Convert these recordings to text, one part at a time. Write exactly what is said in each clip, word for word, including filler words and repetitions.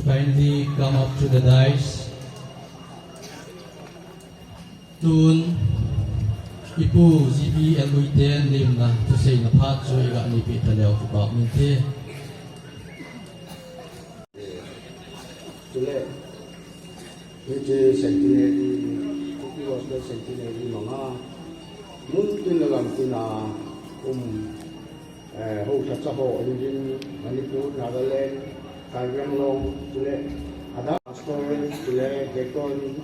Kindly come up to the dais. Tun, Ipu G B L Lui ten limna thuseina phat chu iga neipe ta leu kipah min te. Chule, hiche centenary, Kuki Gospel centenary manga, mun tin le gam tina um, eh, haosa cha ho, ahin, Manipur, Nagaland, Karbi Anglong, chule, adang pastor, chule, deacon,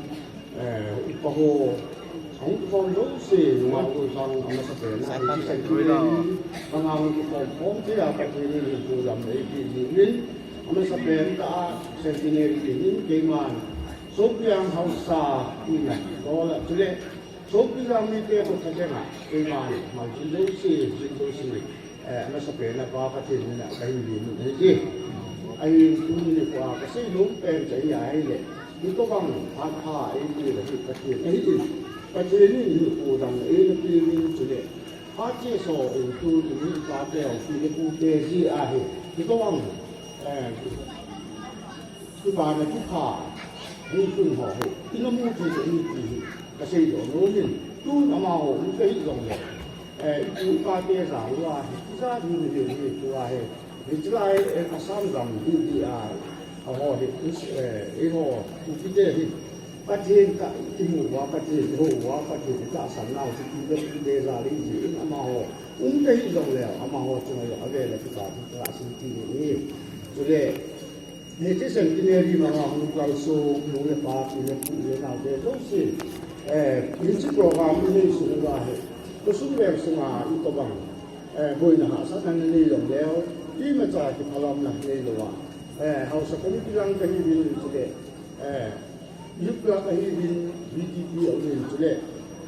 eh, upa ho, ahung kikhom jouse, nungah gollhang amasapen a, hiche centenary manga hung kikhom khom thei a, Pathen in hinkho dang eipeh jeh uvin, amasapen tah a centenary dingin keiman Sopi Jang haosa tina kol a, chule Sopi Jang mite toh kichenga, keiman malching jouse, jin jouse, eh, amasapen a Pa Pathen mina kahin lim u ahi. Ahin tuni nikho a kasei nom pen chu ahile, hitobang phat pha eipeh u hi Pathen ahin, Pathen in hinkho dang eina peuvin, chule phat chesa in tuni hi ipa teu, pi le pu te jeh a hi, hitobang, eh, kipana thupha hung tung ho hi ina mu thei u ahi ti hi kasei doh nom in, tun amaho um kahi jongle, eh, ipu ipa te jal uva hi, ijat hi nahiu hi tua hi, hiche lai, eh, Assam gam hi dia, aho hi, eh, eiho Kuki te hi Pathen tah imu uva, Pathen ihou uva, Pathen itahsan nau chu ipi ipi jal ahi jeh in amaho um kahi jongle, amaho chunga jong avel a kipathu kasim kit in ahi. Chule, hiche centenary manga hung kalson, nu le pa, pi le pu le naote jouse, eh, hiche program inei sung uva hi, khosung veng sunga itobang, eh, boina hahsatna nanei jongleu, imacha kiphalamna neilou a, eh, haosa committee lang kahiuvin, chule, eh, Youth Club ahiuvin, V T P ahiuvin, chule,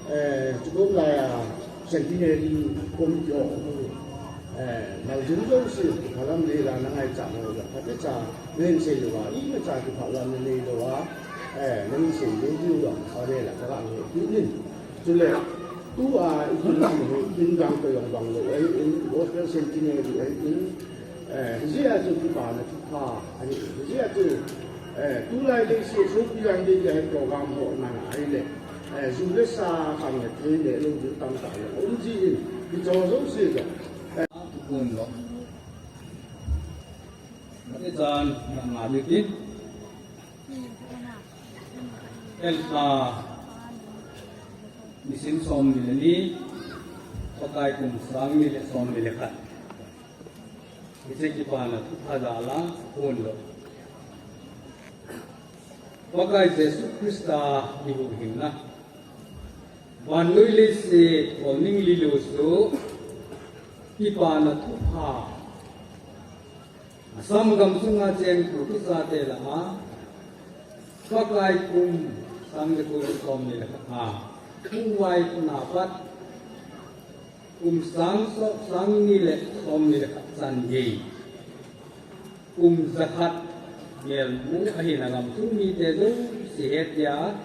eh, chukom laiya Centenary Committee ho ahiuvin, eh, nalching jouse, kiphalam neila nangaichat ho jong phatecha nahin sei louva, imacha kiphalam nanei louva, eh, nahin sei lou diu jong avel a kaga ngai kit in. Chule, tua ikin lam hi, kin dang toh jong bang lou ahin, Gospel Centenary ahin, eh, hijeh a chu kipana thupha ahi, hijeh a chu, eh, tulai leiset Sopi Jang Day hi program ho man ahile, eh, ju le sa khang le thei le lou ding tamtah jong um jin, hicheho jouse jong, eh, tukun lo. Mate chan na nga litin. Elsa nisim somni le ni, Pakai kum sang ni le somni le khat. Hiche kipana thupha jal a phondoh. Pakai Jesu Christa ihuhhingna, vannoi leiset tholning lilo soh kipana thupha, Assam gam sunga cheng Kuki chate lah a, Pakai kum sang ni le ko somni le khat a, Pu Vai na pat, kum sang so, sang ni le somni le khat chan gei, kum jakhat melmu ahina gamsung mite jouse hetia,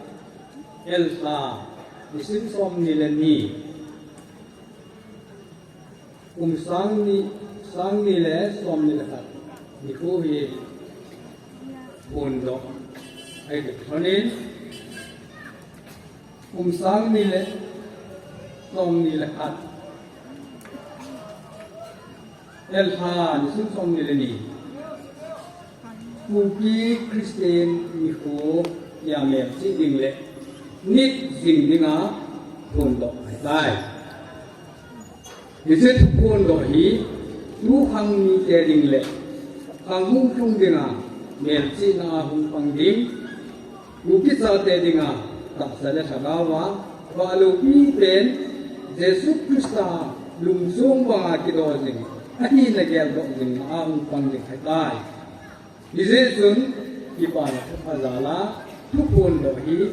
Elsa nisim somni le ni, kum sang ni, sang ni le somni le khat nikho hi phondoh ahi. Lhonin, kum sang ni le somni le khat, Elsa nisim somni le ni, Kuki Christian nikho hi melchih ding le nit jing dinga phondoh ahitai. Hiche thuphondoh hi tukhang mite ding le khang hung lhung dinga melchihna a hung pang ding, Kuki chate dinga tahsa le lhagao a vah loupi pen Jesu Christa lungsong banga kido jing, ahina geldoh jing a hung pang ding ahitai. Hijeh chun kipana thupha jal a thuphondoh hi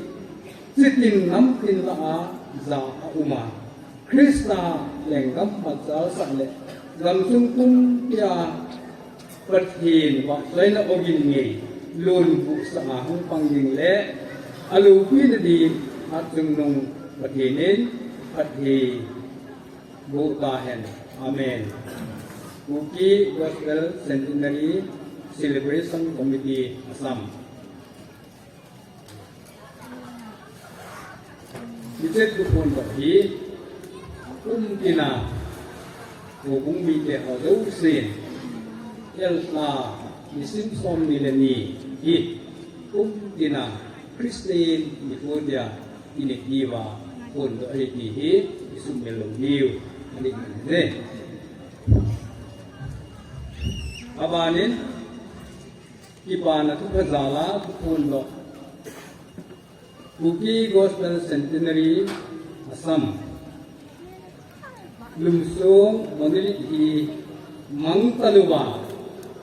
chitin namtin lah a ja aum a, Christa lenggam matjalsah le gamsung pumpia Pathen vahchoina ogin ngei lonbuh sanga hung pang ding le aloupina ding hatchungnung Pathen in phatthei boh tahen. Amen. Kuki Gospel Centenary Celebration Committee Assam. Hiche thuphon doh hi umtina houbung mite ho jousen, Elta nisim somni le ni hi umtina Christian nikho dia inei diuva phondoh ahi ti hi isumil lou diu ahi. Abanin, kipana thupha jal a thuphon doh, Kuki Gospel Centenary Assam, lungsong monolith hi mang talouva,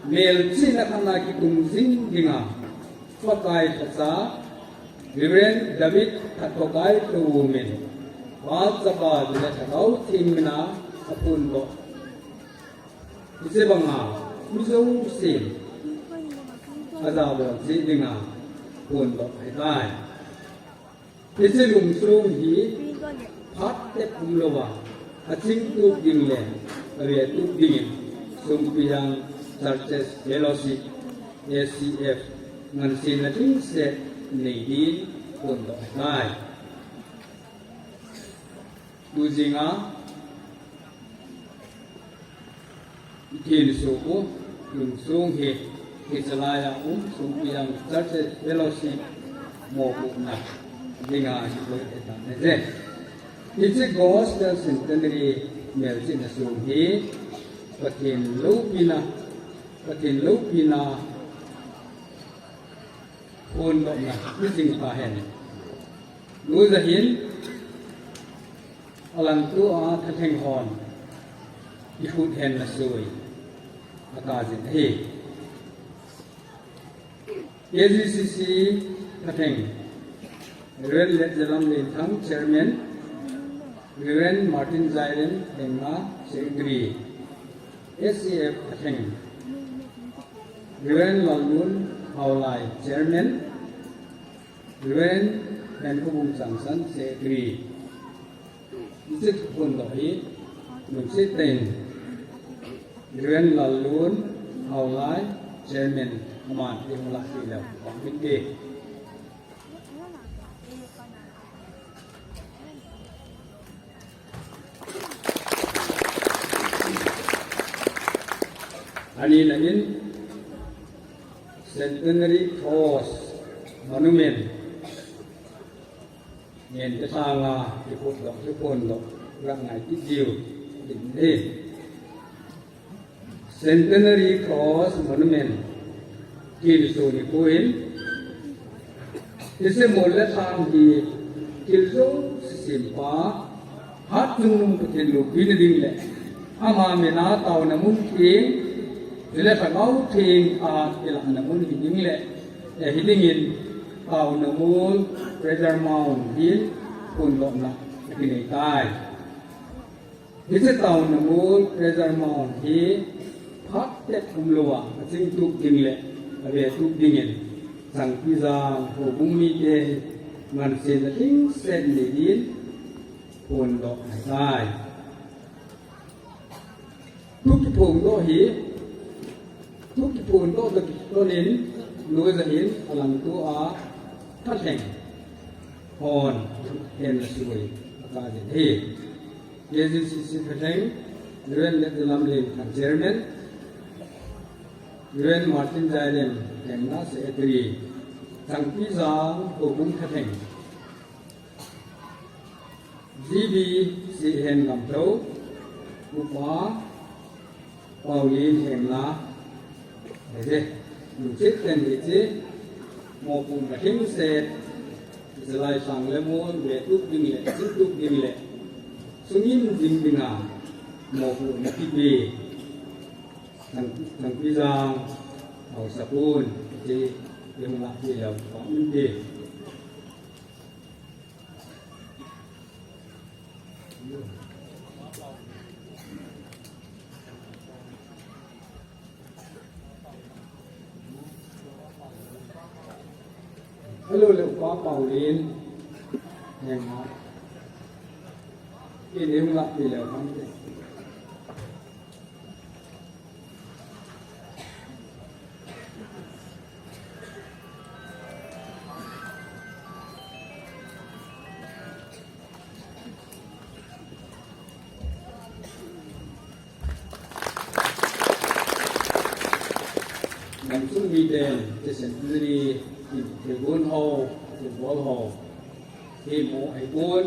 melchihna khat a kitung jing dinga Pakai lhacha Reverend David Thatkhokai Toum in, Pa, Chapa le Lhagao Theng mina aphondoh. Hiche banga mi jousen ajabol jing dinga phondoh ahitai. Hiche lungsong hi phat tep umlouva achingtup ding le avetup dingin Songpijang Churches Fellowship, S C F, ngansena lhingset nei din phondoh ahitai. Tujinga ithenso u lungsong hi, hiche laiya um Songpijang Churches Fellowship mopohna dinga kibol ahitai. Hiche Gospel Centenary melchihna song hi Pathen loupina, Pathen loupina phondohna hijing tahen. Noiya hin alangtoa thatleng hon ikhut henna soi akajin ahi. K G C C thatleng, Reverend Letjalam Lenthang, Chairman, Reverend Martin Jairem Hengna, Secretary. S C F thatleng, Reverend Lalmun Haolai, Chairman, Reverend Henkhoubung Changsan, Secretary. Hiche thuphon doh hi lungset tah in Reverend Lalmun Haolai, Chairman, aman eihung lahpeh leu pang hinte. Anina in Centenary Cross Monument ngen te sanga kiphut doh, kiphon doh, rak ngai kit diu, tin ahi. Centenary Cross Monument, thilsoh nikho in, hiche mol le lhang hi thil jouse sempa, Hatchungnung Pathen loupina ding le, ama mina taona mun theng, chule Lhagao Theng a kilahna mun hi ding le, eh, hi dingin taona mol Treasure Mount hin phondohna akinei tai. Hiche taona mol Treasure Mount hi phat tep umlouva achingtup ding le avetup dingin Changpijang houbung mite ngansena lhingset nei din phondoh ahitai. Thu kiphondoh hi, thu kiphondoh toh kitoh in, noiya hin alangtoa thatleng hon henna soi akajin ahi. K G C C thatleng, Reverend Letjalam Lenthang, Chairman, Reverend Martin Jairem Hengna, Secretary, Changpijang houbung thatleng, G B C N Gamlhou, Upa Paulin Hengna, ahi. Lungset tah in hiche mopohna lhingset, hiche lai sang le mol vetup ding le, achingtup ding le, sungim jing dinga mopohna kipeh Chang, Changpijang haosa pon, hiche eihung lahpeh leu pang hinte. Hello, le Upa Paulin Hengna. Kei eihung lahpeh leu pang hinte. Miten, hiche centenary, thilgon ho, thilbol ho, hi mu ahi pon,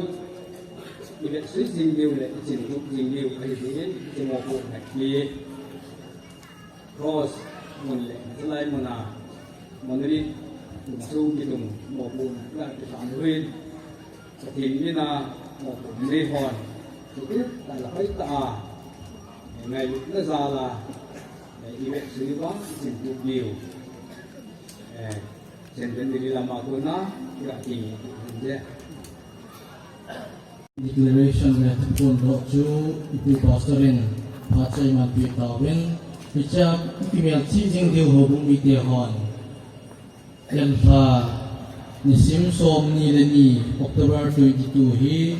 i vetsui jing diu le, i chintup jing diu ahi jeh in, hiche mopohna hi, cross mun le, hiche lai mun a, monolith, kum sung kitung mopohna, la kisan uvin, Pathen mina, mopohna nei hon, kitup tah le hoitah a, ngailutna jal a, i vetsui uva, i chintup diu. Eh, Centenary lama kona, iga ti, ti, ti. Declaration le thuphondoh chu, Ipu Pastor in phat chu eimanpeh tauvin, hichea kimelchih jing diu houbung mite hon. Elha, nisim somni le ni, October twenty-two hi,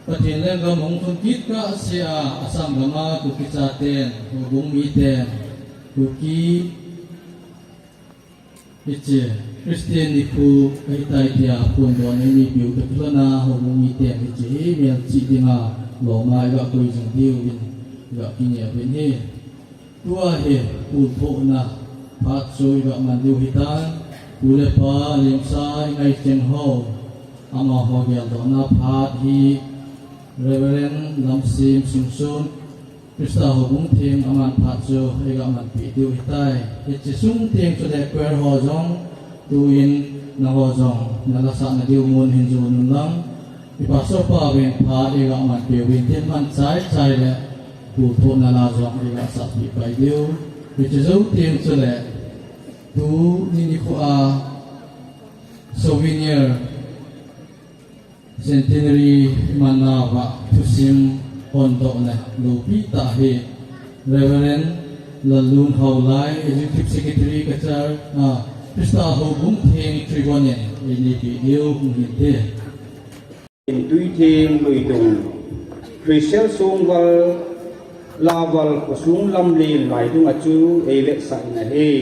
Pathen lenggam hung lhung kit kahsea, Assam gama Kuki chaten, houbung miten, Kuki Hiche, Christian nikho ahitai tia phondohna eipeh u toh kilhona, houbung miten hiche hi melchih dinga loma iga koi jing diuvin iga kinep uvin ahi. Tua hi pulthohna phat chu iga man diu ahitan, pu le pa, lemsa, ingaicheng ho, amaho geldohna phat hi Reverend Lamsim Singson, Christa Houbung Theng aman phat chu eiga manpeh diu ahitai. Hiche sung teng chule choir ho jong, tuin nangho jong nalasahna diu mun hin jon un lang. I pastor pa vin phat eiga manpeh uvin tin man chai chai le pulthohna la jong eiga sahpeh pai diu. Hiche jou teng chule tuni nikho a souvenir Centenary manna uva thusim hondohna loupitah hi Reverend Lalun Haolai, Executive Secretary Cachar, ah, Christa Houbung Theng Tribune in einei peh diu hung hinte. Tuitheng Luidung, Christian Songval Laval khosung lamlen laidung a chu eivetsah in ahi.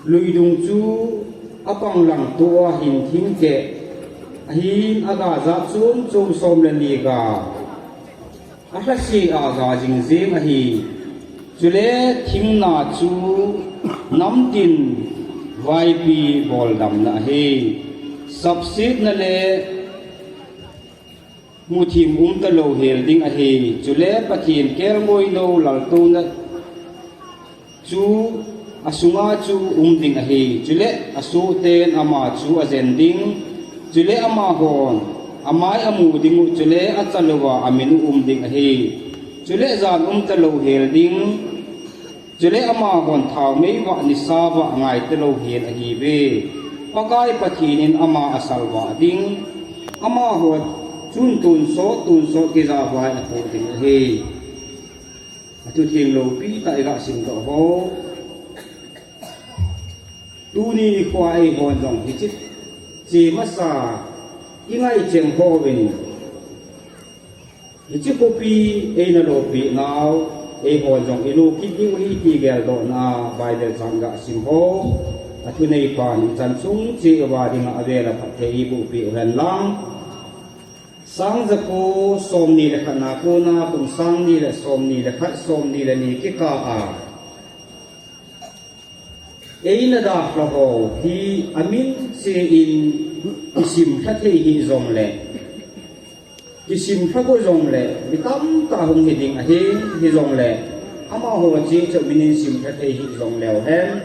Luidung chu apang lang tua hin thingkeh ahin aga jat chom chom som le ni ga. Alhase a ga jing jing ahi. Chule thingna chu namtin vaipi boldamna ahi. Sapsetna le muthim umta lou hel ding ahi. Chule Pathen kelngoi lou laltouna chu asunga chu um ding ahi. Chule asohten ama chu ajen ding. Chule amahon amai amu ding u, chule achalouva amin u um ding ahi. Chule jan umta lou hel ding. Chule amahon thaomei vah nisa vah ngaita lou hel ahiuve. Pakai Pathen in ama asalvah ding. Amaho chun tonsot tonsot kijavai apoh ding ahi. Athutheng loupitah iga simdoh ho. Tuni nikhoa eihon jong hiche che masa ingaicheng hovin. Hiche khopi eina loupeh nau, eihon jong ilu kit diu ahi ti geldohna Bible chang ga sim ho. Athuneipan ichan chung cheh uva dinga avel aphatthei eiboh peh uhen lang. Sang jako somni le khat na kona kum sang ni le somni le khat, somni le ni kikah a eina dalha ho hi amin cheh in isimlha thei hih jongle, isimlha go jongle, mi tamtah hung hi ding ahi, hijongle, amaho cheh cheh min in simlha thei hih jongleu hen.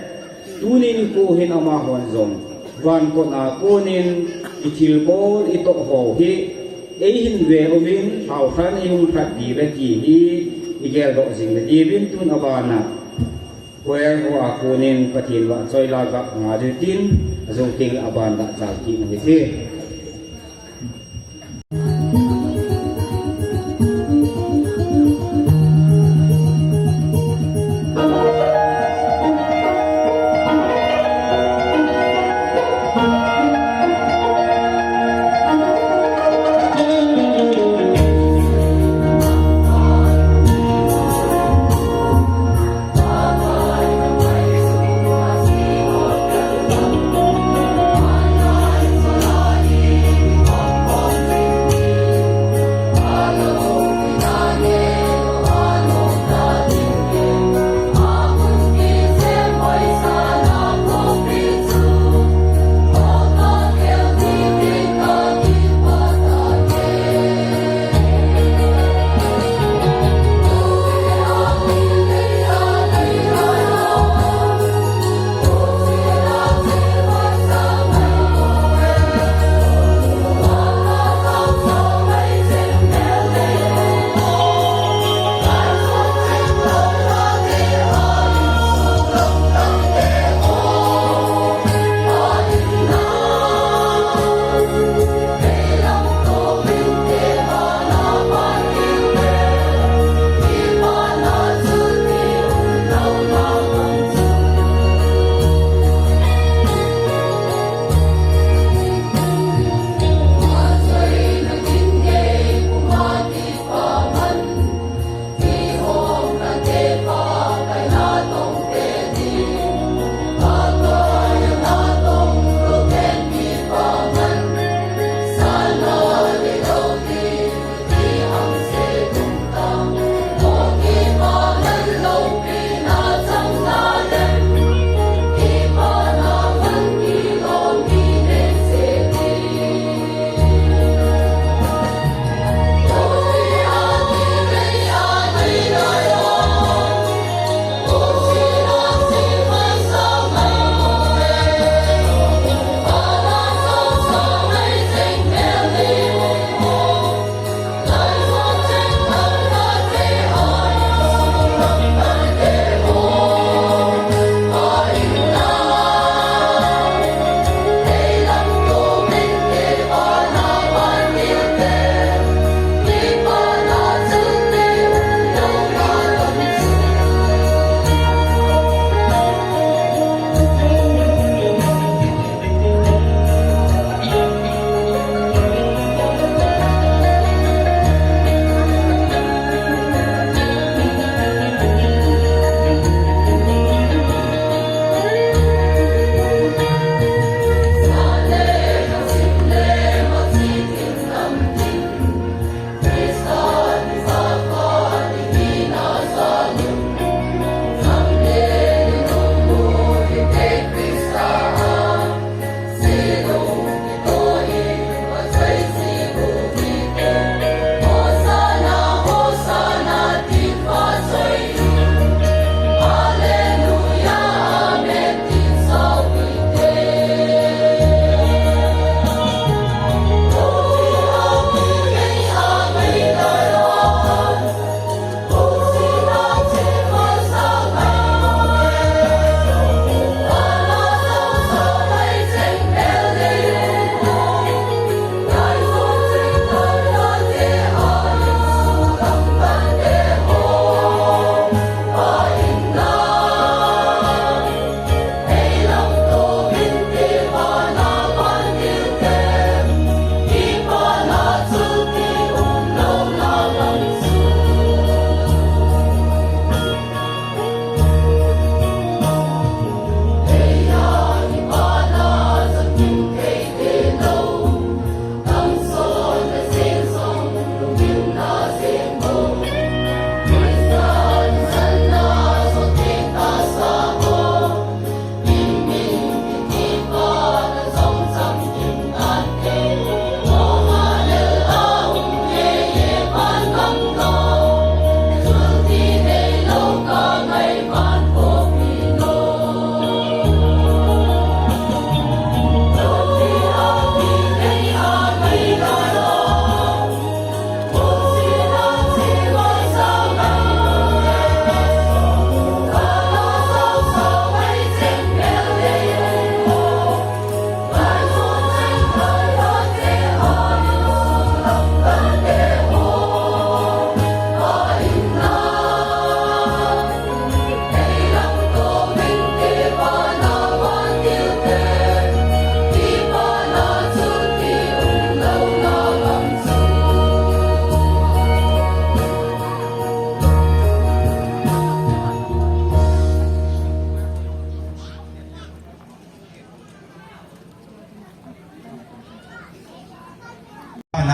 Tuni nikho hin amahon jong, van kona konin, ithilbol, itoh ho hi, eihin ve uvin, haosan eihung lhat diu ve ti hi, igeldoh jing le diuvin tun abana. Choir ho a konin Pathen vahchoi la ga nga diu tin, ajou teng le aban ga chal kit u hite.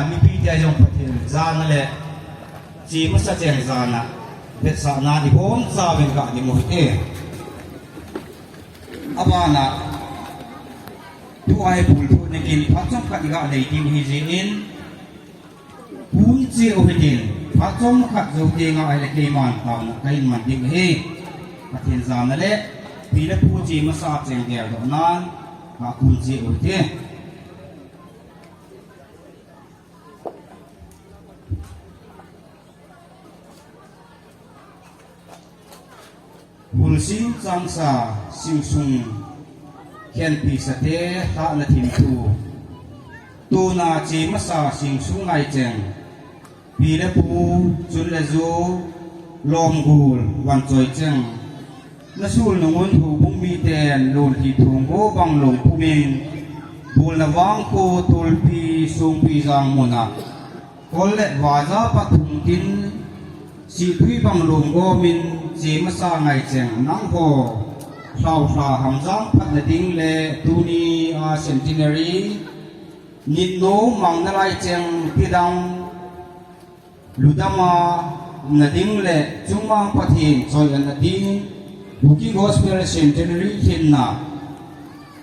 Mipite jong Pathen jana le, che masa cheng jana, vetsahna ibonchauvin ga ding u hite. Abana, tua hi pulpit nakin phat chomkhat iga nei diu ahi jeh in, pun che u hitin, phat chomkhat jou tenga ahile keiman taona kahin man ding ahi. Pathen jana le, pi le pu che masa cheng geldohnan, ga pun che u hite. Hulsing changsa singsung khenpi sate lhahna thimthu. Tuna che masa singsung ngaicheng. Pi le pu, chun le ju, lomgul, vanchoi cheng. Nasul nungun houbung miten, lun hi thung go bang lungpumin. Bulna vangkho, tulpi, sungpi jang muna. Kol le vaja pat thung tin, sithui bang lum gomin, che masa ngaicheng nangho. Lhaulha hamjang phatna ding le, tuni a centenary, nitnom mang nalai cheng tidang, ludama umna ding le, chungmang Pathen choi-atna ding, Kuki Gospel Centenary hinna,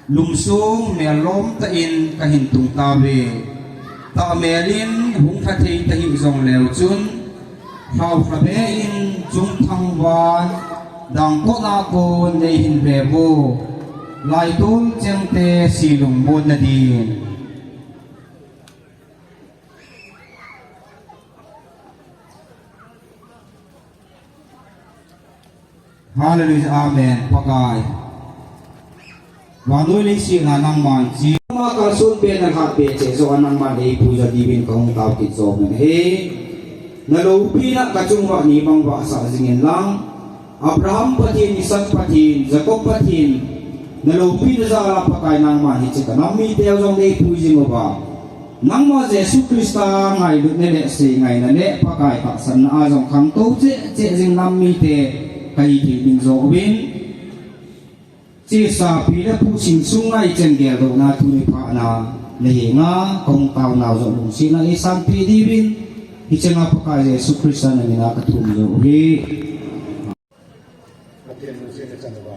Lungsung mel lom tah in kahin tung tauve. Tahmel in hung lha thei tahih jongleu chun, lhaulha be in chungthang van dangkot a kon neihin ve vo. Laitol chengte silung mutna din. Hallelujah, amen. Pakai. Vannoi leiset a nangman chi. Ama kalson be nalhah be cheh joh a nangman eipui jo diuvin kahung tao kit jo men ahi. Naloupina kachunguva neibang vahsah jingin lang. Abraham Pathen, Isaac Pathen, Jacob Pathen, naloupina jal a Pakai nangman hiche kanam miteu jong neipui jing uva. Nangma Jesu Christa ngailutna le seingaina le Pakai tahsanna a jong khangtou cheh cheh jing nam mite kahi thei ding joh uvin. Chesa pi le pu singsung ngaicheng geldohna tuni phat a nahenga kahung taonau jong lungsetna eisanpeh diuvin, hicheng a Pakai Jesu Christa mina kathum joh uve. Pathen lungsetna chan uva.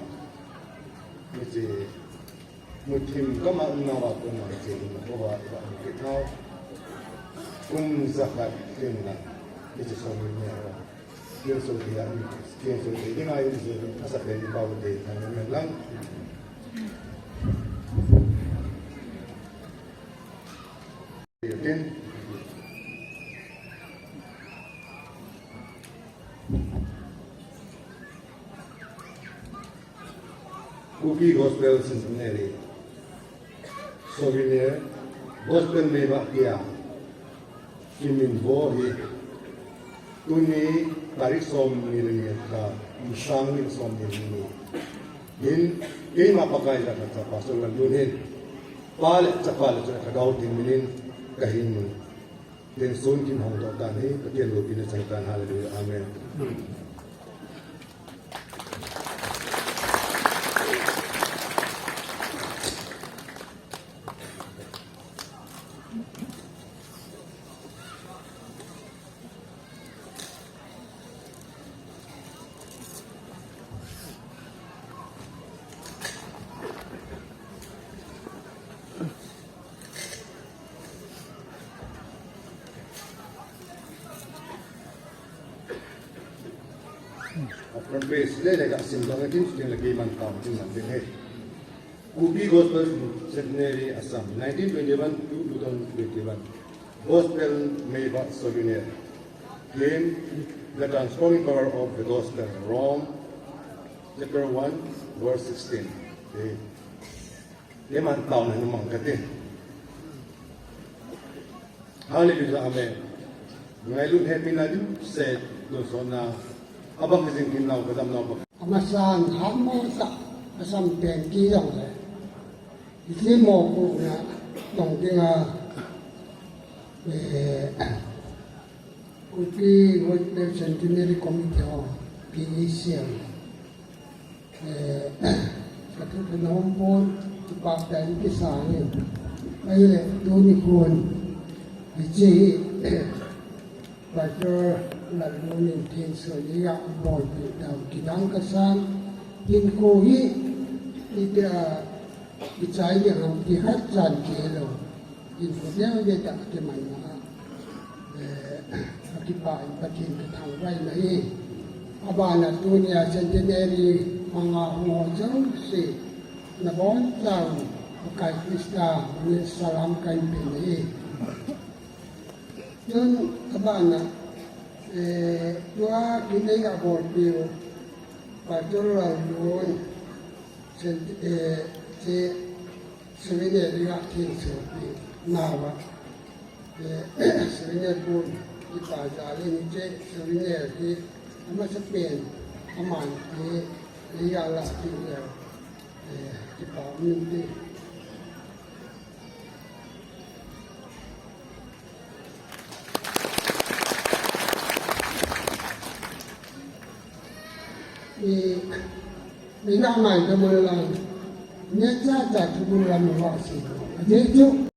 Hiche muthim gam a umnauva kona hiche umna uva iva um kit nau. Kum jakhat lhinna hiche som ni uva. Kin so thei a, kin so thei dinga hiche asa pen pau te thang men lang. Kuki Gospel Centenary Souvenir, Gospel Meivah tia kiminvo hi. Tuni tarik somni le ni, lha sang ni somni le ni. Hin, keima Pakai jal a kachapa Solal Lun hin, Pa le Chapa le Chonglhagao Theng minin kahin mun. Tin sun kin hong doh tan ahi, Pathen loupina chang tan, hallelujah, amen. Front page le le kasim doh nge tin, tin le keiman tao tin man ding ahi. Kuki Gospel Centenary Assam, nineteen twenty-one to two thousand twenty-one. Gospel Meivah Souvenir. Theme, The Transforming Power of the Gospel, Rome, chapter one, verse sixteen. Amen. Keiman taona numang kate. Hallelujah, amen. Ngailut hepina diu se, tonsot na, abang jing kin nau, kadam nau, bang. Amasan, hammo sa, asam pen ki jong le. Isi mo ku na, tong ki nga, eh, Kuki Gospel Centenary Committee ho, P E C M. Eh, ka thu thu na hom pon, kipa pen ki sa ni. Ai le, tu ni kun. Hiche hi Pastor Lalmunin thengsoh ni a bolpeh tah kidang kasan. Hinkho hi itia kichai ding ham ti khat chan kilou. Hinkho dang dang tah kimanna a, eh, akipah in Pathen kathangvah in ahi. Abana tunia centenary manga hung ho jouse nabonchauvin Pakai Christa min in salam kahin pe ahi. Chun abana, eh, tua kinei a bolpeh u Pastor Lalmun, cent-, eh, hiche souvenir dinga thengsohpi nauva, eh, souvenir bun kipa jal in hiche souvenir hi amasapen aman ti leiya la ti leu, eh, kipa um inte. I, i na mai ka mun lang. Ne cha cha tu mun lang wa si. Ati chu.